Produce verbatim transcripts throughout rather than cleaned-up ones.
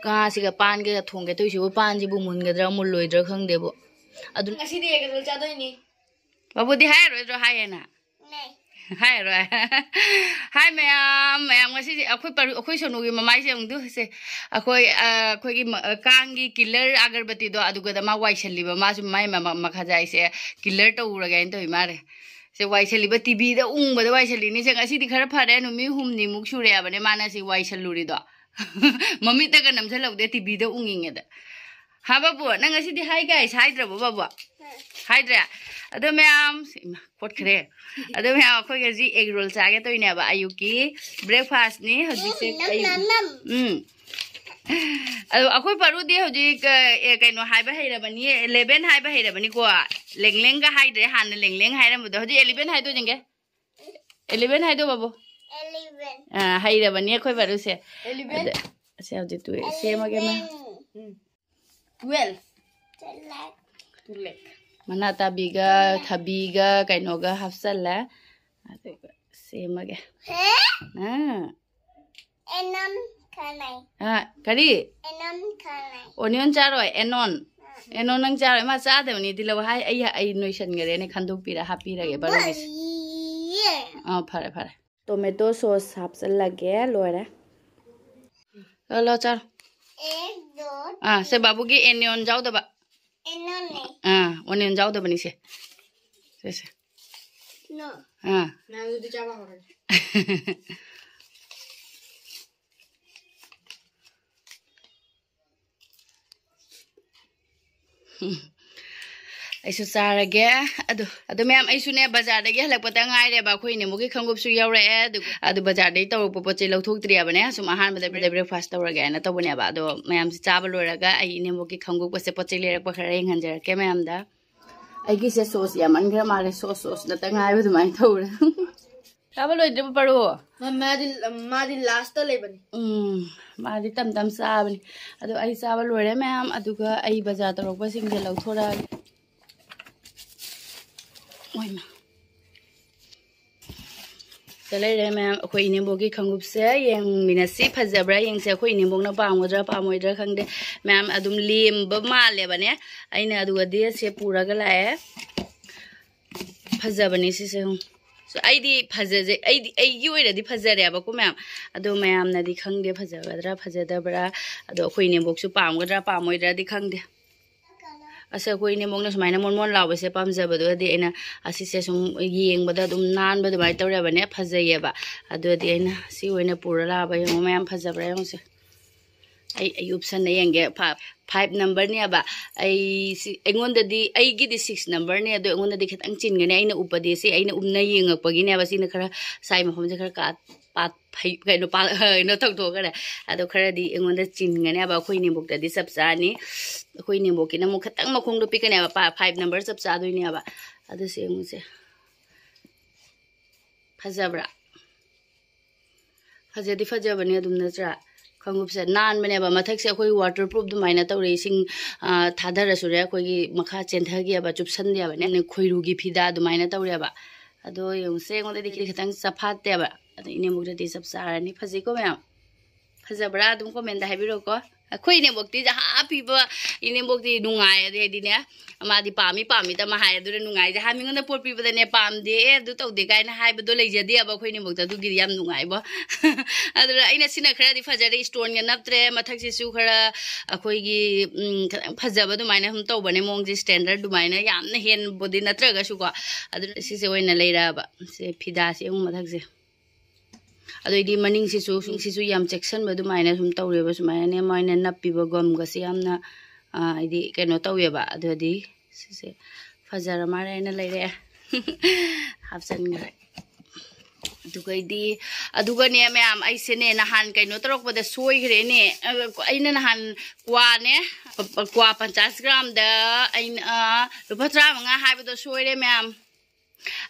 ꯉꯥꯁꯤꯒ ꯄꯥꯟꯒ ꯊꯣꯡꯒꯦ ꯇꯧꯔꯤꯁꯤꯕꯨ, ꯄꯥꯟꯁꯤꯕꯨ ꯃꯨꯟꯒꯗ꯭ꯔꯥ ꯃꯨꯜꯂꯣꯏꯗ꯭ꯔꯥ ꯈꯪꯗꯦꯕꯨ꯫ ꯑꯗꯨ ꯉꯁꯤꯗꯤ ꯑꯦꯒ ꯔꯣꯜ ꯆꯥꯗꯣꯏꯅꯤ꯫ ꯕꯥꯕꯨꯗꯤ ꯍꯥꯏꯔꯣꯏꯗ꯭ꯔꯣ? ꯍꯥꯏꯌꯦꯅ꯫ ꯍꯥꯏꯔꯣꯏ꯫ ꯍꯥꯏ ꯃꯌꯥꯝ, ꯃꯌꯥꯝ, ꯉꯁꯤꯁꯦ ꯑꯩꯈꯣꯏ ꯄꯔꯨ-, ꯑꯩꯈꯣꯏ ꯁꯣꯅꯨꯒꯤ ꯃꯃꯥꯏꯁꯦ ꯑꯃꯨꯛꯇꯨ ꯁꯦ꯫ ꯑꯩꯈꯣꯏ, ꯑ, ꯑꯩꯈꯣꯏꯒꯤ ꯃ-, ꯑ, ꯀꯥꯡꯒꯤ ꯀꯤꯂꯔ ꯑꯒꯔꯕꯇꯤꯗꯣ ꯑꯗꯨꯒꯗ ꯃꯥ ꯋꯥꯏꯁꯜꯂꯤꯕ, ꯃꯥꯁꯨ ꯃꯥꯏ ꯃꯃ-, ꯃꯈꯥꯖꯥꯏꯁꯦ ꯀꯤꯂꯔ ꯇꯧꯔꯒꯦ ꯍꯥꯏꯅ ꯇꯧꯏ ꯃꯥꯔꯦ꯫ ꯁꯦ ꯋꯥꯏꯁꯜꯂꯤꯕ, ꯇꯤꯚꯤꯗ ꯎꯪꯕꯗ ꯋꯥꯏꯁꯜꯂꯤꯅꯤ꯫ ꯁꯦ ꯉꯁꯤꯗꯤ ꯈꯔ ꯐꯔꯦ, ꯅꯨꯃꯤꯠ ꯍꯨꯝꯅꯤꯃꯨꯛ ꯁꯨꯔꯦ ꯍꯥꯏꯕꯅꯦ ꯃꯥꯅ ꯁꯤ ꯋꯥꯏꯁꯜꯂꯨꯔꯤꯗꯣ꯫ ꯃꯃꯤꯠꯇꯒ ꯅꯝꯁꯤꯜꯍꯧꯗꯦ, ꯇꯤꯚꯤꯗ ꯎꯪꯉꯤꯉꯩꯗ꯫ ꯍꯥ ꯕꯥꯕꯨ, ꯅꯪ ꯉꯁꯤꯗꯤ ꯍꯥꯏ ꯒꯥꯏꯁ ꯍꯥꯏꯗ꯭ꯔꯕꯣ ꯕꯥꯕꯨ? ꯍꯥꯏꯗ꯭ꯔꯦ? ꯑꯗꯣ ꯃꯌꯥꯝ, ꯏꯃꯥ, ꯈꯣꯠꯈ꯭ꯔꯦ꯫ ꯑꯗꯣ ꯃꯌꯥꯝ, ꯑꯩꯈꯣꯏ ꯉꯁꯤ ꯑꯦꯒ ꯔꯣꯜ ꯆꯥꯒꯦ ꯇꯧꯔꯤꯅꯦꯕ, ꯑꯌꯨꯛꯀꯤ ꯕ꯭ꯔꯦꯛꯐꯥꯁꯅꯤ ꯍꯧꯖꯤꯛꯁꯦ꯫ ꯎꯝ, ꯅꯝ, ꯑꯌꯨꯛ-, ꯅꯝ, ꯅꯝ꯫ ꯎꯝ꯫ ꯑꯗꯣ ꯑꯩꯈꯣꯏ ꯄꯥꯔꯨꯗꯤ ꯍꯧꯖꯤꯛ, ꯑ, ꯑꯦ, ꯀꯩꯅꯣ ꯍꯥꯏꯕ ꯍꯩꯔꯕꯅꯤ, eleven ꯍꯥꯏꯕ ꯍꯩꯔꯕꯅꯤꯀꯣ꯫ ꯂꯦꯡꯂꯦꯡꯒ ꯍꯥꯏꯗ꯭ꯔꯦ, ꯍꯥꯟꯅ ꯂꯦꯡꯂꯦꯡ ꯍꯥꯏꯔꯝꯕꯗꯣ, ꯍꯧꯖꯤꯛ eleven ꯍꯥꯏꯗꯣ ꯌꯦꯡꯒꯦ꯫ Eleven ꯍꯥꯏꯗꯣ ꯕꯥꯕꯨ꯫ Eleven꯫ ꯑꯥ, ꯍꯩꯔꯕꯅꯤ ꯑꯩꯈꯣꯏ ꯄꯥꯔꯨꯁꯦ꯫ Eleven꯫ ꯑꯗ, ꯁꯦ ꯍꯧꯖꯤꯛ ꯇꯨ-, ꯁꯦꯝꯃꯒꯦ ꯃꯥ꯫ Eleven꯫ ꯎꯝ꯫ Twelve꯫ Twelve꯫ Twelve꯫ ꯃꯅꯥ ꯇꯥꯕꯤꯒ, ꯊꯕꯤꯒ, ꯀꯩꯅꯣꯒ ꯍꯥꯞꯆꯜꯂꯦ꯫ ꯑꯗꯨꯒ ꯁꯦꯝꯃꯒꯦ꯫ ꯍꯦ? ꯑꯥ꯫ ꯑꯦꯅꯝ ꯈꯅꯥꯏ꯫ ꯑꯥ, ꯀꯔꯤ? ꯑꯦꯅꯝ ꯈꯅꯥꯏ꯫ Onion ꯆꯥꯔꯣꯏ, ꯑꯦꯅꯣꯟ꯫ ꯑꯥ꯫ ꯑꯦꯅꯣꯟ ꯅꯪ ꯆꯥꯔꯣꯏ, ꯃꯥ ꯆꯥꯗꯕꯅꯤ ꯇꯤꯜꯍꯧ ꯍꯥꯏ꯫ ꯑꯩ, ꯑꯩ ꯅꯣꯏꯁꯟꯈꯔꯦꯅꯦ, ꯈꯟꯗꯣꯛꯄꯤꯔ ꯍꯥꯞꯄꯤꯔꯒꯦ ꯕꯔꯣꯒꯤꯁꯦ꯫ ꯕꯔꯤ꯫ ꯑꯥ, ꯐꯔꯦ, ꯐꯔꯦ꯫ Tomato sauce ꯍꯥꯞꯆꯜꯂꯒꯦ, ꯂꯣꯏꯔꯦ꯫ ꯂꯥꯛꯑꯣ, ꯂꯥꯛꯑꯣ, ꯆꯥꯔꯣ꯫ ꯑꯦꯛ ꯗꯣ ꯑꯥ, ꯁꯦ ꯕꯥꯕꯨꯒꯤ onion ꯌꯥꯎꯗꯕ꯫ ꯑꯦꯅꯣꯟꯅꯦ꯫ ꯑꯥ, onion ꯌꯥꯎꯗꯕꯅꯤ ꯁꯦ꯫ ꯁꯦ, ꯁꯦ꯫ No꯫ ꯑꯥ꯫ ꯅꯪ ꯑꯗꯨꯗꯤ ꯆꯥꯕ ꯍꯧꯔꯅꯤ꯫ ꯑꯩꯁꯨ ꯆꯥꯔꯒꯦ꯫ ꯑꯗꯨ, ꯑꯗꯨ ꯃꯌꯥꯝ, ꯑꯩꯁꯨꯅꯦ ꯕꯖꯥꯔꯗꯒꯤ ꯍꯜꯂꯛꯄꯗ ꯉꯥꯏꯔꯦꯕ꯫ ꯑꯩꯈꯣꯏ ꯏꯅꯦꯝꯕꯣꯛꯀꯤ ꯈꯣꯡꯎꯞꯁꯨ ꯌꯧꯔꯛꯑꯦ꯫ ꯑꯗꯨ, ꯑꯗꯨ ꯕꯖꯥꯔꯗꯒꯤ ꯇꯧꯔꯛꯄ ꯄꯣꯠ ꯆꯩ ꯂꯧꯊꯣꯛꯇ꯭ꯔꯤꯕꯅꯦ꯫ ꯁꯨꯝ ꯑꯍꯥꯟꯕꯗ breakfast ꯇꯧꯔꯒꯦ ꯍꯥꯏꯅ ꯇꯧꯕꯅꯦꯕ꯫ ꯑꯗꯣ ꯃꯌꯥꯝꯁꯦ ꯆꯥꯕ ꯂꯣꯏꯔꯒ ꯑꯩ ꯏꯅꯦꯝꯕꯣꯛꯀꯤ ꯈꯣꯡꯎꯞꯀꯁꯦ ꯄꯣꯠ ꯆꯩ ꯂꯩꯔꯛꯄ ꯈꯔ ꯌꯦꯡꯍꯟꯖꯔꯛꯀꯦ ꯃꯌꯥꯝꯗ꯫ ꯑꯩꯒꯤꯁꯦ sauce ꯌꯥꯝꯃꯟꯈ꯭ꯔ ꯃꯥꯜꯂꯦ꯫ Sauce, sauce ꯅꯠꯇ ꯉꯥꯏꯕ ꯑꯗꯨꯃꯥꯏꯅ ꯇꯧꯔꯦ꯫ ꯆꯥꯕ ꯂꯣꯏꯗ꯭ꯔꯤꯕ ꯄꯔꯣ? ꯃꯥ-, ꯃꯥꯗꯤ, ꯃꯥꯗꯤ last ꯂꯩꯕꯅꯤ꯫ ꯎꯝ, ꯃꯥꯗꯤ ꯇꯝ ꯇꯝ ꯆꯥꯕꯅꯤ꯫ ꯑꯗꯣ ꯑꯩ ꯆꯥꯕ ꯂꯣꯏꯔꯦ ꯃꯌꯥꯝ, ꯑꯗꯨꯒ ꯑꯩ ꯕꯖꯥꯔ ꯇꯧꯔꯛꯄꯁꯤꯡꯁꯦ ꯂꯧꯊꯣꯔꯛꯑꯒꯦ꯫ ꯑꯣꯏꯃ꯫ ꯂꯩꯔꯦ ꯃꯌꯥꯝ, ꯑꯩꯈꯣꯏ ꯏꯅꯦꯝꯕꯣꯛꯀꯤ ꯈꯣꯡꯎꯞꯁꯦ ꯌꯦꯡꯃꯤꯟꯅꯁꯤ꯫ ꯐꯖꯕ꯭ꯔꯥ ꯌꯦꯡꯁꯦ꯫ ꯑꯩꯈꯣꯏ ꯏꯅꯦꯝꯕꯣꯛꯅ ꯄꯥꯝꯒꯗ꯭ꯔꯥ ꯄꯥꯝꯃꯣꯏꯗ꯭ꯔꯥ ꯈꯪꯗꯦ ꯃꯌꯥꯝ, ꯑꯗꯨꯝ ꯂꯦꯝꯕ ꯃꯥꯜꯂꯦꯕꯅꯦ꯫ ꯑꯩꯅ ꯑꯗꯨꯒꯗꯤ ꯁꯦ ꯄꯨꯔꯒ ꯂꯥꯛꯑꯦ꯫ ꯐꯖꯕꯅꯤ ꯁꯤꯁꯦ꯫ ꯑꯩꯗꯤ ꯐꯖꯖꯩ, ꯑꯩꯗꯤ, ꯑꯩꯒꯤ ꯑꯣꯏꯅꯗꯤ ꯐꯖꯔꯦꯕꯀꯣ ꯃꯌꯥꯝ꯫ ꯑꯗꯣ ꯃꯌꯥꯝꯅꯗꯤ ꯈꯪꯗꯦ ꯐꯖꯒꯗ꯭ꯔꯥ ꯐꯖꯗꯕ꯭ꯔꯥ꯫ ꯑꯗꯣ ꯑꯩꯈꯣꯏ ꯏꯅꯦꯝꯕꯣꯛꯁꯨ ꯄꯥꯝꯒꯗ꯭ꯔꯥ ꯄꯥꯝꯃꯣꯏꯗ꯭ꯔꯥꯗꯤ ꯈꯪꯗꯦ꯫ ꯑꯁ, ꯑꯩꯈꯣꯏ ꯏꯅꯦꯝꯕꯣꯛꯅ ꯁꯨꯃꯥꯏꯅ ꯃꯣꯟ ꯃꯣꯟ ꯂꯥꯎꯕꯁꯦ ꯄꯥꯝꯖꯕꯗꯨꯗꯤ ꯑꯩꯅ ꯑꯁꯤꯁꯦ ꯁꯨꯝ ꯌꯦꯡꯕꯗ ꯑꯗꯨꯝ ꯅꯥꯟꯕ ꯑꯗꯨꯃꯥꯏꯅ ꯇꯧꯔꯦꯕꯅꯦ, ꯐꯖꯩꯌꯦꯕ꯫ ꯑꯗꯨꯗꯤ ꯑꯩꯅ ꯁꯤ ꯑꯣꯏꯅ ꯄꯨꯔ ꯂꯥꯛꯑꯕ꯫ ꯌꯦꯡꯉꯣ ꯃꯌꯥꯝ, ꯐꯖꯕ꯭ꯔꯥ ꯌꯦꯡꯉꯨꯁꯦ꯫ ꯑꯩ, ꯑꯩ ꯎꯞꯁꯟꯅ ꯌꯦꯡꯒꯦ꯫ ꯐꯥꯏꯚ ꯅꯝꯕꯔꯅꯦꯕ꯫ ꯑꯩ ꯁꯤ, ꯑꯩꯉꯣꯟꯗꯗꯤ, ꯑꯩꯒꯤꯗꯤ ꯁꯤꯛꯁ ꯅꯝꯕꯔꯅꯦ, ꯑꯗꯣ ꯑꯩꯉꯣꯟꯗꯗꯤ ꯈꯤꯇꯪ ꯆꯤꯟꯒꯅꯤ꯫ ꯑꯩꯅ ꯎꯞꯄꯗꯤ ꯁꯤ ꯑꯩꯅ ꯎꯞꯅ ꯌꯦꯡꯉꯛꯄꯒꯤꯅꯦꯕ꯫ ꯁꯤꯅ ꯈꯔ ꯁꯥꯏ ꯃꯐꯝꯁꯦ ꯈꯔ ꯀꯥ-, ꯄꯥ-, ꯐꯩ-, ꯀꯩꯅꯣ, ꯄꯥ-, ꯀꯩꯅꯣ ꯇꯧꯊꯣꯛꯈ꯭ꯔꯦ꯫ ꯑꯗꯣ ꯈꯔꯗꯤ ꯑꯩꯉꯣꯟꯗ ꯆꯤꯟꯒꯅꯦꯕ꯫ ꯑꯩꯈꯣꯏ ꯏꯅꯦꯝꯕꯣꯛꯇꯗꯤ ꯆꯞ ꯆꯥꯅꯤ꯫ ꯑꯩꯈꯣꯏ ꯏꯅꯦꯝꯕꯣꯛꯀꯤꯅ ꯑꯃꯨꯛ ꯈꯤꯇꯪ ꯃꯈꯣꯡꯗꯣ ꯄꯤꯛꯀꯅꯦꯕ, ꯄꯥ-, ꯐꯥꯏꯚ ꯅꯝꯕꯔ ꯆꯞ ꯆꯥꯗꯣꯏꯅꯦꯕ꯫ ꯑꯗꯨ ꯁꯤ ꯌꯦꯡꯉꯨꯁꯦ꯫ ꯐꯖꯕ꯭ꯔꯥ? ꯐꯖꯗꯤ ꯐꯖꯕꯅꯦ ꯑꯗꯨꯝ, ꯅꯠꯇ꯭ꯔꯥ? ꯈꯣꯡꯎꯞꯁꯦ ꯅꯥꯟꯕꯅꯦꯕ꯫ ꯃꯊꯛꯁꯦ ꯑꯩꯈꯣꯏ ꯋꯥꯇꯔ ꯄ꯭ꯔꯨꯐ ꯑꯗꯨꯃꯥꯏꯅ ꯇꯧꯔꯦ꯫ ꯏꯁꯤꯡ, ꯑ, ꯊꯥꯗꯔꯁꯨꯅꯦ ꯑꯩꯈꯣꯏꯒꯤ ꯃꯈꯥ ꯆꯦꯟꯊꯈꯤꯑꯕ, ꯆꯨꯞꯁꯟꯗꯦꯕꯅꯦ꯫ ꯈꯣꯏꯔꯨꯒꯤ ꯐꯤꯗꯥ ꯑꯗꯨꯃꯥꯏꯅ ꯇꯧꯔꯦꯕ꯫ ꯑꯗꯣ ꯌꯦꯡꯉꯨꯁꯦ, ꯑꯩꯉꯣꯟꯗꯗꯤ ꯈꯤꯇꯪ ꯆꯐꯥꯠꯇꯦꯕ꯫ ꯑꯗꯣ ꯏꯅꯦꯝꯕꯣꯛꯇꯗꯤ ꯆꯞ ꯆꯥꯔꯅꯤ꯫ ꯐꯖꯩꯀꯣ ꯃꯌꯥꯝ? ꯐꯖꯕ꯭ꯔꯥ? ꯑꯗꯨꯝ ꯀꯣꯃꯦꯟꯗ ꯍꯥꯏꯕꯤꯔꯛꯑꯣꯀꯣ꯫ ꯑꯩꯈꯣꯏ ꯏꯅꯦꯝꯕꯣꯛꯇꯤ ꯖꯍꯥ ꯄꯤꯕ, ꯏꯅꯦꯝꯕꯣꯛꯇꯤ ꯅꯨꯡꯉꯥꯏ, ꯑꯗꯩꯗꯤꯅꯦ, ꯃꯥꯗꯤ ꯄꯥꯝꯃꯤ ꯄꯥꯝꯃꯤ ꯇꯃ ꯍꯥꯏ꯫ ꯑꯗꯨꯅ ꯅꯨꯡꯉꯥꯏ꯫ ꯖꯍꯥ ꯃꯤꯉꯣꯟꯗ ꯄꯣꯠ ꯄꯤꯕꯗꯅꯦ, ꯄꯥꯝꯗꯦ, ꯑꯦ, ꯑꯗꯨ ꯇꯧꯗꯦ ꯀꯥꯏꯅ ꯍꯥꯏꯕꯗꯣ ꯂꯩꯖꯗꯦꯕ ꯑꯩꯈꯣꯏ ꯏꯅꯦꯝꯕꯣꯛꯇ꯫ ꯑꯗꯨꯒꯤꯗꯤ ꯌꯥꯝ ꯅꯨꯡꯉꯥꯏꯕꯣ꯫ ꯑꯗꯨꯅ ꯑꯩꯅ ꯁꯤꯅ ꯈꯔꯗꯤ ꯐꯖꯔꯦ, ꯏꯁꯇꯣꯟꯒ ꯅꯞꯇ꯭ꯔꯦ, ꯃꯊꯛꯁꯤꯁꯨ ꯈꯔ ꯑꯩꯈꯣꯏꯒꯤ, ꯎꯝ, ꯈꯤꯇꯪ ꯐꯖꯕ ꯑꯗꯨꯃꯥꯏꯅ ꯁꯨꯝ ꯇꯧꯕꯅꯦ, ꯃꯑꯣꯡꯁꯦ ꯁ꯭ꯇꯦꯟꯗꯔꯠ ꯑꯗꯨꯃꯥꯏꯅ ꯌꯥꯝꯅ ꯍꯦꯟꯕꯗꯤ ꯅꯠꯇ꯭ꯔꯒꯁꯨꯀꯣ꯫ ꯑꯗꯨꯅ ꯁꯤꯁꯦ ꯑꯣꯏꯅ ꯂꯩꯔꯛꯑꯕ꯫ ꯁꯦ ꯐꯤꯗꯥꯁꯦ ꯑꯃꯨꯛ ꯃꯊꯛꯁꯦ꯫ ꯑꯗꯩꯗꯤ ꯃꯅꯤꯡꯁꯤꯁꯨ, ꯁꯤꯁꯨ ꯌꯥꯝ ꯆꯦꯛꯁꯟꯕ ꯑꯗꯨꯃꯥꯏꯅ ꯁꯨꯝ ꯇꯧꯔꯦꯕ꯫ ꯁꯨꯃꯥꯏꯅꯅꯦ ꯃꯣꯏꯅ ꯅꯞꯄꯤꯕ ꯒꯝꯒꯁꯦ ꯌꯥꯝꯅ, ꯑ, ꯍꯥꯏꯗꯤ ꯀꯩꯅꯣ ꯇꯧꯋꯦꯕ꯫ ꯑꯗꯨꯗꯤ ꯁꯤꯁꯦ ꯐꯖꯔ ꯃꯥꯜꯂꯦ ꯍꯥꯏꯅ ꯂꯩꯔꯛꯑꯦ꯫ ꯍꯥꯞꯆꯤꯟꯈ꯭ꯔꯦ꯫ ꯑꯗꯨꯒꯩꯗꯤ, ꯑꯗꯨꯒꯅꯦ ꯃꯌꯥꯝ, ꯑꯩꯁꯦꯅꯦ ꯅꯍꯥꯟ ꯀꯩꯅꯣ ꯇꯧꯔꯛꯄꯗ ꯁꯣꯏꯈ꯭ꯔꯦꯅꯦ꯫ ꯑ, ꯑꯩꯅ ꯅꯍꯥꯟ ꯀ꯭ꯋꯥꯅꯦ, ꯀ꯭ꯋꯥ ꯄꯟꯆꯥꯁ ꯒ꯭ꯔꯥꯝꯗ ꯑꯩꯅ, ꯑ, ꯂꯨꯄꯥ ꯇꯔꯥꯃꯉꯥ ꯍꯥꯏꯕꯗꯣ ꯁꯣꯏꯔꯦ ꯃꯌꯥꯝ꯫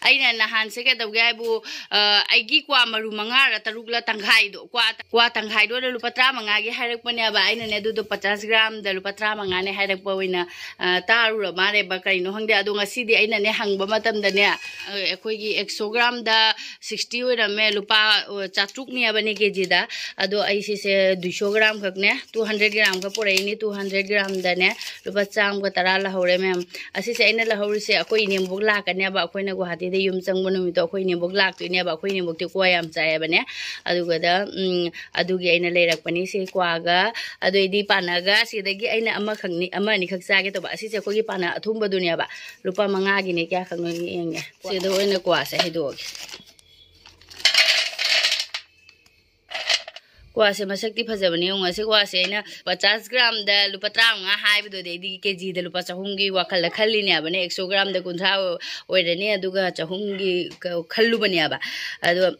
ꯑꯩꯅ ꯅꯍꯥꯟꯁꯦ ꯀꯩꯗꯧꯒꯦ ꯍꯥꯏꯕꯨ, ꯑ, ꯑꯩꯒꯤ ꯀ꯭ꯋꯥ ꯃꯔꯨ ꯃꯉꯥꯔ ꯇꯔꯨꯛꯂ ꯇꯪꯈꯥꯏꯗꯣ, ꯀ꯭ꯋꯥ, ꯀ꯭ꯋꯥ ꯇꯪꯈꯥꯏꯗꯣ ꯑꯣꯏꯅ ꯂꯨꯄꯥ ꯇꯔꯥꯃꯉꯥꯒꯤ ꯍꯥꯏꯔꯛꯄꯅꯦꯕ꯫ ꯑꯩꯅꯅꯦ ꯑꯗꯨꯗꯣ ꯄꯆꯥꯁ ꯒ꯭ꯔꯥꯝꯗ ꯂꯨꯄꯥ ꯇꯔꯥꯃꯉꯥꯅꯦ ꯍꯥꯏꯔꯛꯄ ꯑꯣꯏꯅ, ꯑ, ꯇꯥꯔꯨꯔ ꯃꯥꯜꯂꯦꯕ꯫ ꯀꯩꯅꯣ ꯈꯪꯗꯦ꯫ ꯑꯗꯣ ꯉꯁꯤꯗꯤ ꯑꯩꯅꯅꯦ ꯍꯪꯕ ꯃꯇꯝꯗꯅꯦ, ꯑ, ꯑꯩꯈꯣꯏꯒꯤ ꯑꯦꯛꯁꯣ ꯒ꯭ꯔꯥꯝꯗ ꯁꯤꯛꯁꯇꯤ ꯑꯣꯏꯔꯝꯃꯦ, ꯂꯨꯄꯥ, ꯑ, ꯆꯥꯇ꯭ꯔꯨꯛꯅꯦ ꯍꯥꯏꯕꯅꯦ ꯀꯦ ꯖꯤꯗ꯫ ꯑꯗꯣ ꯑꯩ ꯁꯤꯁꯦ ꯗꯨꯏꯁꯣ ꯒ꯭ꯔꯥꯝ ꯈꯛꯅꯦ, ꯇꯨ ꯍꯟꯗ꯭ꯔꯦꯠ ꯒ꯭ꯔꯥꯝ ꯈꯛ ꯄꯨꯔꯛꯏꯅꯦ, ꯇꯨ ꯍꯟꯗ꯭ꯔꯦꯠ ꯒ꯭ꯔꯥꯝꯗꯅꯦ ꯂꯨꯄꯥ ꯆꯥꯝꯃꯒ ꯇꯔꯥ ꯂꯧꯍꯧꯔꯦ ꯃꯌꯥꯝ꯫ ꯑꯁꯤꯁꯦ ꯑꯩꯅ ꯂꯧꯍꯧꯔꯤꯁꯦ ꯑꯩꯈꯣꯏ ꯏꯅꯦꯝꯕꯣꯛ ꯂꯥꯛꯀꯅꯦꯕ꯫ ꯑꯩꯈꯣꯏꯅ ꯒꯨꯋꯥꯍꯥꯇꯤꯗ ꯌꯨꯝ ꯆꯪꯕ ꯅꯨꯃꯤꯠꯇꯣ ꯑꯩꯈꯣꯏ ꯏꯅꯦꯝꯕꯣꯛ ꯂꯥꯛꯇꯣꯏꯅꯦꯕ꯫ ꯑꯩꯈꯣꯏ ꯏꯅꯦꯝꯕꯣꯛꯇꯤ ꯀ꯭ꯋꯥ ꯌꯥꯝ ꯆꯥꯏꯌꯦꯕꯅꯦ꯫ ꯑꯗꯨꯒꯗ, ꯎꯝ, ꯑꯗꯨꯒꯤ ꯑꯩꯅ ꯂꯩꯔꯛꯄꯅꯤ ꯁꯤ ꯀ꯭ꯋꯥꯒ꯫ ꯑꯗꯨ ꯑꯩꯗꯤ ꯄꯥꯅꯒ ꯁꯤꯗꯒꯤ ꯑꯩꯅ ꯑꯃꯈꯛꯅꯤ, ꯑꯃ ꯑꯅꯤꯈꯛ ꯆꯥꯒꯦ ꯇꯧꯕ꯫ ꯑꯁꯤꯁꯦ ꯑꯩꯈꯣꯏꯒꯤ ꯄꯥꯅ ꯑꯊꯨꯝꯕꯗꯨꯅꯦꯕ꯫ ꯂꯨꯄꯥ ꯃꯉꯥꯒꯤꯅꯦ, ꯀꯌꯥꯈꯛꯅꯣ ꯌꯦꯡꯒꯦ꯫ ꯁꯤꯗ ꯑꯣꯏꯅ ꯀ꯭ꯋꯥꯁꯦ ꯍꯩꯗꯣꯛꯑꯒꯦ꯫ ꯀ꯭ꯋꯥꯁꯦ ꯃꯁꯛꯇꯤ ꯐꯖꯕꯅꯦ꯫ ꯌꯦꯡꯉꯣ, ꯑꯁꯤ ꯀ꯭ꯋꯥꯁꯦ ꯑꯩꯅ ꯄꯆꯥꯁ ꯒ꯭ꯔꯥꯝꯗ ꯂꯨꯄꯥ ꯇꯔꯥꯃꯉꯥ ꯍꯥꯏꯕꯗꯨꯗꯤ ꯑꯩꯗꯤ ꯀꯦ ꯖꯤꯗ ꯂꯨꯄꯥ ꯆꯍꯨꯝꯒꯤ ꯋꯥꯈꯜꯗ ꯈꯜꯂꯤꯅꯦꯕꯅꯦ꯫ ꯑꯦꯛꯁꯣ ꯒ꯭ꯔꯥꯝꯗ ꯀꯨꯟꯊ꯭ꯔꯥ ꯑꯣꯏꯔꯅꯤ, ꯑꯗꯨꯒ ꯆꯍꯨꯝꯒꯤ ꯈꯜꯂꯨꯕꯅꯦꯕ꯫ ꯑꯗꯣ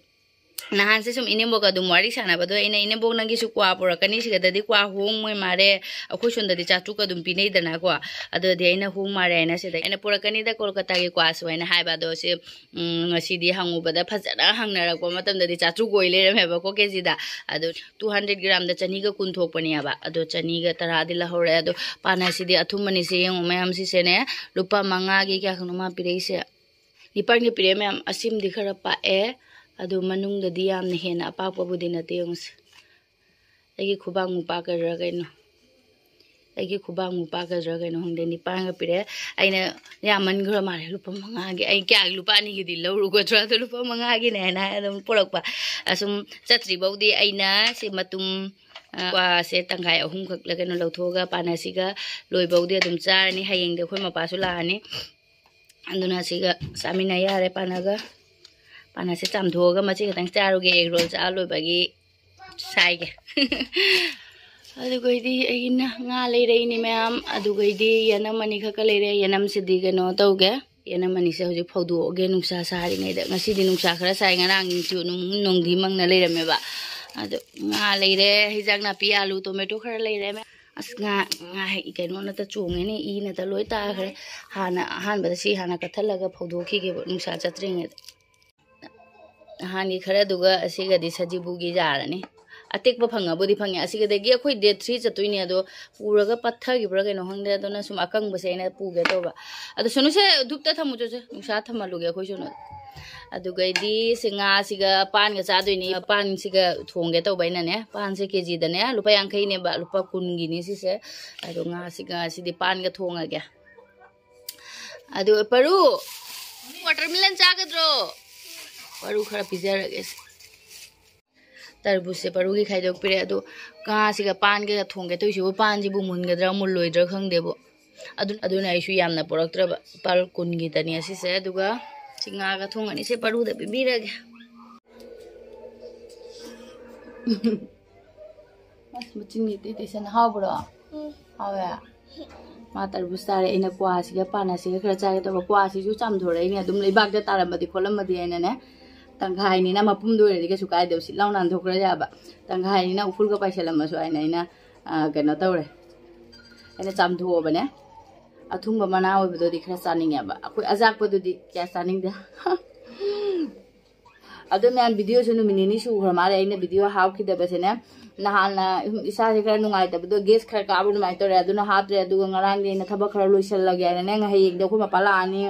ꯅꯍꯥꯟꯁꯦ ꯁꯨꯝ ꯏꯅꯦꯝꯕꯣꯛꯀ ꯑꯗꯨꯝ ꯋꯥꯔꯤ ꯁꯥꯟꯅꯕꯗꯣ ꯑꯩꯅ, "ꯏꯅꯦꯝꯕꯣꯛ, ꯅꯪꯒꯤꯁꯨ ꯀ꯭ꯋꯥ ꯄꯨꯔꯛꯀꯅꯤ, ꯁꯤꯒꯗꯗꯤ ꯀ꯭ꯋꯥ ꯍꯣꯡꯉꯣꯏ ꯃꯥꯜꯂꯦ, ꯑꯩꯈꯣꯏ ꯁꯣꯝꯗꯗꯤ ꯆꯥꯇ꯭ꯔꯨꯛꯀ ꯑꯗꯨꯝ ꯄꯤꯅꯩꯗꯅꯀꯣ, ꯑꯗꯨꯗꯤ ꯑꯩꯅ ꯍꯣꯡ ꯃꯥꯜꯂꯦ" ꯍꯥꯏꯅ ꯁꯤꯗ ꯑꯩꯅ, "ꯄꯨꯔꯛꯀꯅꯤꯗ ꯀꯣꯜꯀꯇꯥꯒꯤ ꯀ꯭ꯋꯥꯁꯨ" ꯍꯥꯏꯅ ꯍꯥꯏꯕ꯫ ꯑꯗꯣ ꯁꯤ ꯎꯝ, ꯉꯁꯤꯗꯤ ꯍꯪꯉꯨꯕꯗ ꯐꯖꯅ ꯍꯪꯅꯔꯛꯄ ꯃꯇꯝꯗꯗꯤ ꯆꯥꯇ꯭ꯔꯨꯛ ꯑꯣꯏ ꯂꯩꯔꯝꯃꯦꯕꯀꯣ ꯀꯦ ꯖꯤꯗ꯫ ꯑꯗꯣ ꯇꯨ ꯍꯟꯗ꯭ꯔꯦꯠ ꯒ꯭ꯔꯥꯝꯗ ꯆꯅꯤꯒ ꯀꯨꯟ ꯊꯣꯛꯄꯅꯦꯕ꯫ ꯑꯗꯣ ꯆꯅꯤꯒ ꯇꯔꯥꯗꯤ ꯂꯧꯍꯧꯔꯦ꯫ ꯑꯗꯣ ꯄꯥꯅꯁꯤꯗꯤ ꯑꯊꯨꯝꯕꯅꯤꯁꯦ ꯌꯦꯡꯉꯣ ꯃꯌꯥꯝ, ꯁꯤꯁꯦꯅꯦ ꯂꯨꯄꯥ ꯃꯉꯥꯒꯤ ꯀꯌꯥ ꯈꯛꯅꯣ ꯃꯥ ꯄꯤꯔꯛꯏꯁꯦ? ꯅꯤꯄꯥꯟꯒ ꯄꯤꯔꯛꯑꯦ ꯃꯌꯥꯝ꯫ ꯑꯁꯤꯃꯗꯤ ꯈꯔ ꯄꯥꯛꯑꯦ꯫ ꯑꯗꯣ ꯃꯅꯨꯡꯗꯗꯤ ꯌꯥꯝꯅ ꯍꯦꯟꯅ ꯑꯄꯥꯛꯄꯕꯨꯗꯤ ꯅꯠꯇꯦ, ꯌꯦꯡꯉꯨꯁꯦ꯫ ꯑꯩꯒꯤ ꯈꯨꯕꯥꯛꯃꯨꯛ ꯄꯥꯛꯀꯗ꯭ꯔꯥ ꯀꯩꯅꯣ? ꯑꯩꯒꯤ ꯈꯨꯕꯥꯛꯃꯨꯛ ꯄꯥꯛꯀꯗ꯭ꯔꯥ ꯀꯩꯅꯣ ꯈꯪꯗꯦ, ꯅꯤꯄꯥꯟꯒ ꯄꯤꯔꯛꯑꯦ꯫ ꯑꯩꯅ ꯌꯥꯝꯃꯟꯈ꯭ꯔ ꯃꯥꯜꯂꯦ, ꯂꯨꯄꯥ ꯃꯉꯥꯒꯤ, ꯑꯩ ꯀꯌꯥꯒꯤ, ꯂꯨꯄꯥ ꯑꯅꯤꯒꯤꯗꯤ ꯂꯧꯔꯨꯒꯗ꯭ꯔꯥ, ꯑꯗꯣ ꯂꯨꯄꯥ ꯃꯉꯥꯒꯤꯅꯦ ꯍꯥꯏꯅ ꯍꯥꯏ ꯑꯗꯨꯝ ꯄꯨꯔꯛꯄ꯫ ꯑꯁꯨꯝ ꯆꯠꯇ꯭ꯔꯤꯐꯧꯗꯤ ꯑꯩꯅ ꯁꯤ ꯃꯇꯨꯝ, ꯑ, ꯀ꯭ꯋꯥꯁꯦ ꯇꯪꯈꯥꯏ ꯑꯍꯨꯝꯈꯛꯂ ꯀꯩꯅꯣ ꯂꯧꯊꯣꯛꯑꯒ ꯄꯥꯅꯁꯤꯒ ꯂꯣꯏꯐꯧꯗꯤ ꯑꯗꯨꯝ ꯆꯥꯔꯅꯤ꯫ ꯍꯌꯦꯡꯗꯤ ꯑꯩꯈꯣꯏ ꯃꯄꯥꯁꯨ ꯂꯥꯛꯑꯅꯤ, ꯑꯗꯨꯅ ꯁꯤꯒ ꯆꯥꯃꯤꯟꯅ ꯌꯥꯔꯦ꯫ ꯄꯥꯅꯒ, ꯄꯥꯅꯁꯦ ꯆꯥꯝꯊꯣꯛꯑꯒ ꯃꯆꯦ ꯈꯛꯇꯪ ꯆꯥꯔꯨꯒꯦ, ꯑꯦꯒ ꯔꯣꯜ ꯆꯥ ꯂꯣꯏꯕꯒꯤ ꯁꯥꯏꯒꯦ꯫ ꯑꯗꯨꯒꯩꯗꯤ ꯑꯩꯅ ꯉꯥ ꯂꯩꯔꯛꯏꯅꯤ ꯃꯌꯥꯝ꯫ ꯑꯗꯨꯒꯩꯗꯤ ꯌꯦꯅꯝ ꯑꯅꯤꯈꯛꯀ ꯂꯩꯔꯦ꯫ ꯌꯦꯅꯝꯁꯤꯗꯤ ꯀꯩꯅꯣ ꯇꯧꯒꯦ, ꯌꯦꯅꯝ ꯑꯅꯤꯁꯦ ꯍꯧꯖꯤꯛ ꯐꯧꯗꯣꯛꯑꯒꯦ ꯅꯨꯡꯁꯥ ꯁꯥꯔꯤꯉꯩꯗ꯫ ꯉꯁꯤꯗꯤ ꯅꯨꯡꯁꯥ ꯈꯔ ꯁꯥꯏ, ꯉꯔꯥꯡꯁꯨ ꯅꯨꯡ-, ꯅꯣꯡꯗꯤ ꯃꯪꯅ ꯂꯩꯔꯝꯃꯦꯕ꯫ ꯑꯗꯨ ꯉꯥ ꯂꯩꯔꯦ, ꯍꯤꯟꯖꯥꯡ ꯅꯥꯄꯤ, ꯑꯥꯂꯨ, ꯇꯣꯃꯦꯇꯣ ꯈꯔ ꯂꯩꯔꯦ ꯃꯌꯥꯝ꯫ ꯑꯁ, ꯉꯥ, ꯉꯥ ꯍꯦꯛ ꯀꯩꯅꯣꯅꯇ ꯆꯣꯡꯉꯦꯅꯦ, ꯏꯅꯇ ꯂꯣꯏ ꯇꯥꯈ꯭ꯔꯦ꯫ ꯍꯥꯟꯅ ꯑꯍꯥꯟꯕꯗ ꯁꯤ ꯍꯥꯟꯅ ꯀꯠꯊꯠꯂꯒ ꯐꯧꯗꯣꯛꯈꯤꯒꯦꯕ, ꯅꯨꯡꯁꯥ ꯆꯠꯇ꯭ꯔꯤꯉꯩꯗ꯫ ꯅꯍꯥꯟꯒꯤ ꯈꯔꯗꯨꯒ ꯑꯁꯤꯒꯗꯤ ꯁꯖꯤꯕꯨꯒꯤ ꯌꯥꯔꯅꯤ꯫ ꯑꯇꯦꯛꯄ ꯐꯪꯉꯕꯨꯗꯤ ꯐꯪꯉꯦ꯫ ꯑꯁꯤꯒꯗꯒꯤ ꯑꯩꯈꯣꯏ date three ꯆꯠꯇꯣꯏꯅꯦ, ꯑꯗꯣ ꯄꯨꯔꯒ ꯄꯠꯊꯈꯤꯕ꯭ꯔꯥ ꯀꯩꯅꯣ ꯈꯪꯗꯦ꯫ ꯑꯗꯨꯅ ꯁꯨꯝ ꯑꯀꯪꯕꯁꯦ ꯑꯩꯅ ꯄꯨꯒꯦ ꯇꯧꯕ꯫ ꯑꯗꯣ ꯁꯣꯅꯨꯁꯦ ꯙꯨꯞꯇ ꯊꯝꯃꯨ ꯆꯣꯁꯦ, ꯅꯨꯡꯁꯥ ꯊꯝꯍꯜꯂꯨꯒꯦ ꯑꯩꯈꯣꯏ ꯁꯣꯅꯨ꯫ ꯑꯗꯨꯒꯩꯗꯤ ꯁꯤ ꯉꯥꯁꯤꯒ ꯄꯥꯟꯒ ꯆꯥꯗꯣꯏꯅꯤ꯫ ꯄꯥꯟꯁꯤꯒ ꯊꯣꯡꯒꯦ ꯇꯧꯕ ꯑꯩꯅꯅꯦ꯫ ꯄꯥꯟꯁꯦ ꯀꯦꯖꯤꯗꯅꯦ ꯂꯨꯄꯥ ꯌꯥꯡꯈꯩꯅꯦꯕ, ꯂꯨꯄꯥ ꯀꯨꯟꯒꯤꯅꯤ ꯁꯤꯁꯦ꯫ ꯑꯗꯣ ꯉꯥꯁꯤꯒ ꯁꯤꯗꯤ ꯄꯥꯟꯒ ꯊꯣꯡꯉꯒꯦ꯫ ꯑꯗꯨ ꯄꯔꯨ, watermelon ꯆꯥꯒꯗ꯭ꯔꯣ? ꯄꯔꯨ ꯈꯔ ꯄꯤꯖꯔꯒꯦ꯫ ꯇꯔꯕꯨꯖꯁꯦ ꯄꯔꯨꯒꯤ ꯈꯥꯏꯗꯣꯛꯄꯤꯔꯦ꯫ ꯑꯗꯨ ꯉꯥꯁꯤꯒ ꯄꯥꯟꯒ ꯊꯣꯡꯒꯦ ꯇꯧꯔꯤꯁꯤꯕꯨ, ꯄꯥꯟꯁꯤꯕꯨ ꯃꯨꯟꯒꯗ꯭ꯔꯥ ꯃꯨꯜꯂꯣꯏꯗ꯭ꯔꯥ ꯈꯪꯗꯦꯕꯨ꯫ ꯑꯗꯨ, ꯑꯗꯨꯅ ꯑꯩꯁꯨ ꯌꯥꯝꯅ ꯄꯣꯔꯛꯇ꯭ꯔꯕ, ꯂꯨꯄꯥ ꯀꯨꯟꯒꯤꯇꯅꯤ ꯑꯁꯤꯁꯦ꯫ ꯑꯗꯨꯒ ꯁꯤ ꯉꯥꯒ ꯊꯣꯡꯉꯅꯤ꯫ ꯁꯦ ꯄꯔꯨꯗ ꯄꯤꯕꯤꯔꯒꯦ꯫ ꯑꯁ, ꯃꯆꯤꯟꯒꯤ ꯇꯦꯇꯦꯁꯟ ꯍꯥꯎꯕ꯭ꯔꯣ? ꯎꯝ꯫ ꯍꯥꯎꯋꯦ? ꯃꯥ ꯇꯔꯕꯨꯖ ꯆꯥꯔꯦ, ꯑꯩꯅ ꯀ꯭ꯋꯥꯁꯤꯒ ꯄꯥꯟ ꯑꯁꯤꯒ ꯈꯔ ꯆꯥꯒꯦ ꯇꯧꯕ꯫ ꯀ꯭ꯋꯥꯁꯤꯁꯨ ꯆꯥꯝꯊꯣꯔꯛꯏꯅꯦ, ꯑꯗꯨꯝ ꯂꯩꯕꯥꯛꯇ ꯇꯥꯔꯝꯃꯗꯤ ꯈꯣꯠꯂꯝꯃꯗꯤ ꯍꯥꯏꯅꯅꯦ꯫ ꯇꯪꯈꯥꯏꯅꯤꯅ ꯃꯄꯨꯝꯗ ꯑꯣꯏꯔꯗꯤ ꯀꯩꯁꯨ ꯀꯥꯏꯗꯦ, ꯎꯁꯤꯠ ꯂꯥꯎ ꯅꯥꯟꯊꯣꯛꯈ꯭ꯔ ꯌꯥꯕ꯫ ꯇꯪꯈꯥꯏꯅꯤꯅ ꯎꯐꯨꯜꯒ ꯄꯥꯏꯁꯜꯂꯝꯃꯁꯨ ꯍꯥꯏꯅ ꯑꯩꯅ, ꯑ, ꯀꯩꯅꯣ ꯇꯧꯔꯦ, ꯑꯩꯅ ꯆꯥꯝꯊꯣꯛꯑꯕꯅꯦ꯫ ꯑꯊꯨꯝꯕ ꯃꯅꯥ ꯑꯣꯏꯕꯗꯨꯗꯤ ꯈꯔ ꯆꯥꯅꯤꯡꯉꯦꯕ, ꯑꯩꯈꯣꯏ ꯑꯖꯥꯛꯄꯗꯨꯗꯤ ꯀꯌꯥ ꯆꯥꯅꯤꯡꯗꯦ꯫ ꯑꯗꯣ ꯃꯌꯥꯝ, videoꯁꯨ ꯅꯨꯃꯤꯠ ꯅꯤꯅꯤ ꯁꯨꯈ꯭ꯔ ꯃꯥꯜꯂꯦ ꯑꯩꯅ video ꯍꯥꯞꯈꯤꯗꯕꯁꯦꯅꯦ꯫ ꯅꯍꯥꯟꯅ ꯏꯁꯥꯁꯦ ꯈꯔ ꯅꯨꯡꯉꯥꯏꯇꯕꯗꯣ, gas ꯈꯔ ꯀꯥꯕ ꯑꯗꯨꯃꯥꯏꯅ ꯇꯧꯔꯦ, ꯑꯗꯨꯅ ꯍꯥꯞꯇ꯭ꯔꯦ꯫ ꯑꯗꯨꯒ ꯉꯔꯥꯡꯗꯤ ꯑꯩꯅ ꯊꯕꯛ ꯈꯔ ꯂꯣꯏꯁꯜꯂꯒꯦ ꯍꯥꯏꯅꯅꯦ, ꯍꯌꯦꯡꯗꯤ ꯑꯩꯈꯣꯏ ꯃꯄꯥ ꯂꯥꯛꯑꯅꯤ꯫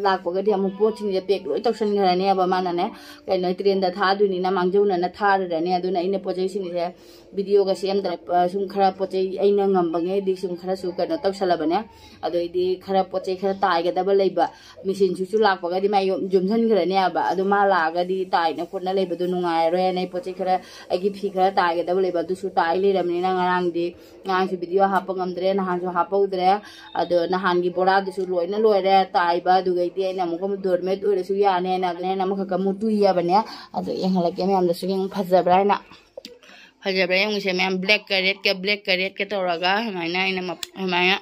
ꯂꯥꯛꯄꯒꯗꯤ ꯑꯃꯨꯛ ꯄꯣꯠꯁꯤꯡꯁꯦ pack ꯂꯣꯏ ꯇꯧꯁꯟꯈ꯭ꯔꯅꯦꯕ ꯃꯥꯅꯅꯦ꯫ ꯀꯩꯅꯣ, trainꯗ ꯊꯥꯗꯣꯏꯅꯤꯅ ꯃꯥꯡꯖꯧꯅꯅ ꯊꯥꯔꯨꯔꯅꯤ꯫ ꯑꯗꯨꯅ ꯑꯩꯅ ꯄꯣꯠ ꯆꯩꯁꯤꯡꯁꯦ videoꯒ ꯁꯦꯝꯗ꯭ꯔꯦ꯫ ꯑ, ꯁꯨꯝ ꯈꯔ ꯄꯣꯠ ꯆꯩ ꯑꯩꯅ ꯉꯝꯕꯉꯩꯗꯤ ꯁꯨꯝ ꯈꯔꯁꯨ ꯀꯩꯅꯣ ꯇꯧꯁꯜꯂꯕꯅꯦ꯫ ꯑꯗꯩꯗꯤ ꯈꯔ ꯄꯣꯠ ꯆꯩ ꯈꯔ ꯇꯥꯏꯒꯗꯕ ꯂꯩꯕ, machineꯁꯨ ꯂꯥꯛꯄꯒꯗꯤ ꯃꯥꯏ ꯌꯣꯝ-, ꯌꯣꯝꯁꯤꯟꯈ꯭ꯔꯅꯦꯕ꯫ ꯑꯗꯣ ꯃꯥ ꯂꯥꯛꯑꯒꯗꯤ ꯇꯥꯏꯅ ꯈꯣꯠꯅ ꯂꯩꯕꯗꯣ ꯅꯨꯡꯉꯥꯏꯔꯔꯣꯏ ꯍꯥꯏꯅ ꯑꯩ ꯄꯣꯠ ꯆꯩ ꯈꯔ, ꯑꯩꯒꯤ ꯐꯤ ꯈꯔ ꯇꯥꯏꯒꯗꯕ ꯂꯩꯕ, ꯑꯗꯨꯁꯨ ꯇꯥꯏ ꯂꯩꯔꯕꯅꯤꯅ ꯉꯔꯥꯡꯗꯤ, ꯉꯔꯥꯡꯁꯨ video ꯍꯥꯞꯄ ꯉꯝꯗ꯭ꯔꯦ, ꯅꯍꯥꯟꯁꯨ ꯍꯥꯞꯄꯧꯗ꯭ꯔꯦ꯫ ꯑꯗꯣ ꯅꯍꯥꯟꯒꯤ ꯕꯣꯔꯥꯗꯨꯁꯨ ꯂꯣꯏꯅ ꯂꯣꯏꯔꯦ ꯇꯥꯏꯕ꯫ ꯑꯗꯨꯒꯩꯗꯤ ꯑꯩꯅ ꯑꯃꯨꯛꯀ doormat ꯑꯣꯏꯔꯁꯨ ꯌꯥꯅꯦꯅ ꯑꯩꯅ ꯑꯃꯈꯛꯀ ꯑꯃꯨꯛ ꯇꯨꯏꯌꯦꯕꯅꯦ꯫ ꯑꯗꯣ ꯌꯦꯡꯍꯜꯂꯛꯀꯦ ꯃꯌꯥꯝꯗꯁꯨ, ꯌꯦꯡꯉꯨ ꯐꯖꯕ꯭ꯔꯥ ꯍꯥꯏꯅ꯫ ꯐꯖꯕ꯭ꯔꯥ ꯌꯦꯡꯉꯨꯁꯦ ꯃꯌꯥꯝ, blackꯀ redꯀ, blackꯀ redꯀ ꯇꯧꯔꯒ ꯑꯗꯨꯃꯥꯏꯅ ꯑꯩꯅ ꯃꯞ-, ꯑꯗꯨꯃꯥꯏꯅ,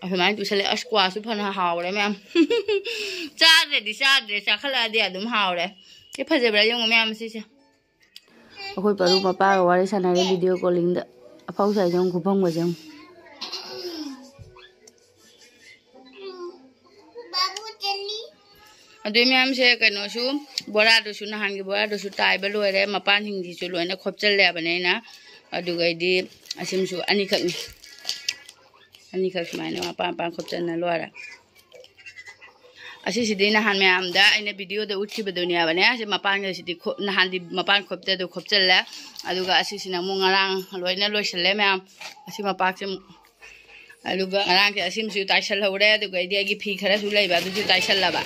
ꯑꯗꯨꯃꯥꯏꯅ ꯇꯨꯁꯜꯂꯦ꯫ ꯑꯁ, ꯀ꯭ꯋꯥꯁꯨ ꯐꯅ ꯍꯥꯎꯔꯦ ꯃꯌꯥꯝ꯫ ꯆꯥꯗ꯭ꯔꯗꯤ ꯆꯥꯗ꯭ꯔꯦ, ꯆꯥꯈꯠꯂꯛꯑꯗꯤ ꯑꯗꯨꯝ ꯍꯥꯎꯔꯦ꯫ ꯁꯤ ꯐꯖꯕ꯭ꯔꯥ ꯌꯦꯡꯉꯨ ꯃꯌꯥꯝ ꯁꯤꯁꯦ꯫ ꯑꯩꯈꯣꯏ ꯄꯔꯨ ꯃꯄꯥꯒ ꯋꯥꯔꯤ ꯁꯥꯟꯅꯔꯦ video callingꯗ꯫ ꯑꯐꯧ ꯁꯥꯏꯁꯦ ꯌꯦꯡꯉꯨ, ꯈꯨꯐꯪꯒꯁꯦ ꯌꯦꯡꯉꯨ꯫ ꯑꯗꯨꯏ ꯃꯌꯥꯝꯁꯦ ꯀꯩꯅꯣꯁꯨ, ꯕꯣꯔꯥꯗꯨꯁꯨ, ꯅꯍꯥꯟꯒꯤ ꯕꯣꯔꯥꯗꯨꯁꯨ ꯇꯥꯏꯕ ꯂꯣꯏꯔꯦ, ꯃꯄꯥꯟꯁꯤꯡꯁꯤꯁꯨ ꯂꯣꯏꯅ ꯈꯣꯞꯆꯜꯂꯦꯕꯅꯦ ꯑꯩꯅ꯫ ꯑꯗꯨꯒꯩꯗꯤ ꯑꯁꯤꯃꯁꯨ ꯑꯅꯤꯈꯛꯅꯤ, ꯑꯅꯤꯈꯛ ꯁꯨꯃꯥꯏꯅ ꯃꯄꯥꯟ ꯃꯄꯥꯟ ꯈꯣꯞꯆꯟꯅ ꯂꯣꯏꯔꯦ꯫ ꯑꯁꯤꯁꯤꯗꯤ ꯅꯍꯥꯟ ꯃꯌꯥꯝꯗ ꯑꯩꯅ ꯚꯤꯗꯤꯑꯣꯗ ꯎꯠꯈꯤꯕꯗꯨꯅꯦꯕꯅꯦ꯫ ꯑꯁꯤ ꯃꯄꯥꯟꯒꯁꯤꯗꯤ ꯈꯣ-, ꯅꯍꯥꯟꯗꯤ ꯃꯄꯥꯟ ꯈꯣꯞꯇꯗꯣ ꯈꯣꯞꯆꯜꯂꯦ꯫ ꯑꯗꯨꯒ ꯑꯁꯤꯁꯤꯅ ꯑꯃꯨꯛ ꯉꯔꯥꯡ ꯂꯣꯏꯅ ꯂꯣꯏꯁꯜꯂꯦ ꯃꯌꯥꯝ꯫ ꯑꯁꯤ ꯃꯄꯥꯛꯁꯦ ꯑꯃꯨꯛ꯫ ꯑꯗꯨꯒ ꯉꯔꯥꯡꯁꯦ ꯑꯁꯤꯃꯁꯨ ꯇꯥꯏꯁꯜꯍꯧꯔꯦ꯫ ꯑꯗꯨꯒ ꯑꯩꯗꯤ ꯑꯩꯒꯤ ꯐꯤ ꯈꯔꯁꯨ ꯂꯩꯕ, ꯑꯗꯨꯁꯨ ꯇꯥꯏꯁꯜꯂꯕ꯫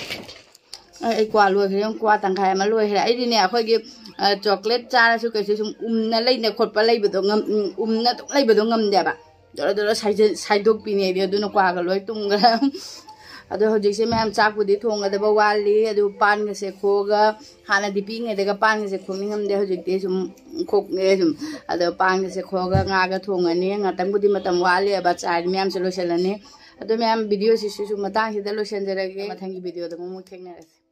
ꯑꯩ, ꯑꯩ ꯀ꯭ꯋꯥ ꯂꯣꯏꯈ꯭ꯔꯦ, ꯀ꯭ꯋꯥ ꯇꯪꯈꯥꯏ ꯑꯃ ꯂꯣꯏꯈ꯭ꯔꯦ꯫ ꯑꯩꯗꯤꯅꯦ, ꯑꯩꯈꯣꯏꯒꯤ, ꯑ, ꯆꯣꯀ꯭ꯂꯦꯠ ꯆꯥꯔꯁꯨ ꯀꯩꯁꯨ ꯁꯨꯝ ꯎꯝꯅ ꯂꯩꯅ ꯈꯣꯠꯄ ꯂꯩꯕꯗꯣ ꯉꯝ-, ꯎꯝ, ꯎꯝꯅ ꯑꯗꯨꯝ ꯂꯩꯕꯗꯣ ꯉꯝꯗꯦꯕ꯫ ꯖꯣꯔꯣ ꯖꯣꯔꯣ ꯁꯥꯏꯖ-, ꯁꯥꯏꯗꯣꯛꯄꯤꯅꯦ ꯑꯩꯗꯤ꯫ ꯑꯗꯨꯅ ꯀ꯭ꯋꯥꯒ ꯂꯣꯏ ꯇꯨꯝꯈ꯭ꯔꯦ꯫ ꯑꯗꯣ ꯍꯧꯖꯤꯛꯁꯦ ꯃꯌꯥꯝ ꯆꯥꯛꯄꯨꯗꯤ ꯊꯣꯡꯒꯗꯕ ꯋꯥꯠꯂꯤ꯫ ꯑꯗꯨ ꯄꯥꯟꯒꯁꯦ ꯈꯣꯛꯑꯒ, ꯍꯥꯟꯅꯗꯤ ꯄꯤꯛꯏꯉꯩꯗꯒ ꯄꯥꯟꯒꯁꯦ ꯈꯣꯛꯅꯤꯡꯉꯝꯗꯦ, ꯍꯧꯖꯤꯛꯇꯤ ꯁꯨꯝ ꯈꯣꯛꯑꯦ ꯁꯨꯝ꯫ ꯑꯗꯣ ꯄꯥꯟꯒꯁꯦ ꯈꯣꯛꯑꯒ ꯉꯥꯒ ꯊꯣꯡꯉꯅꯤ꯫ ꯉꯥꯛꯇꯪꯕꯨꯗꯤ ꯃꯇꯝ ꯋꯥꯠꯂꯤꯑꯕ, ꯆꯥꯏꯔꯤ ꯃꯌꯥꯝꯁꯦ ꯂꯣꯏꯁꯤꯜꯂꯅꯤ꯫ ꯑꯗꯣ ꯃꯌꯥꯝ, ꯚꯤꯗꯤꯑꯣꯁꯤꯁꯨ ꯁꯨꯝ ꯃꯇꯥꯡꯁꯤꯗ ꯂꯣꯏꯁꯤꯟꯖꯔꯒꯦ꯫ ꯃꯊꯪꯒꯤ ꯚꯤꯗꯤꯑꯣꯗ ꯑꯃꯨꯛ ꯊꯦꯡꯅꯔꯁꯤ꯫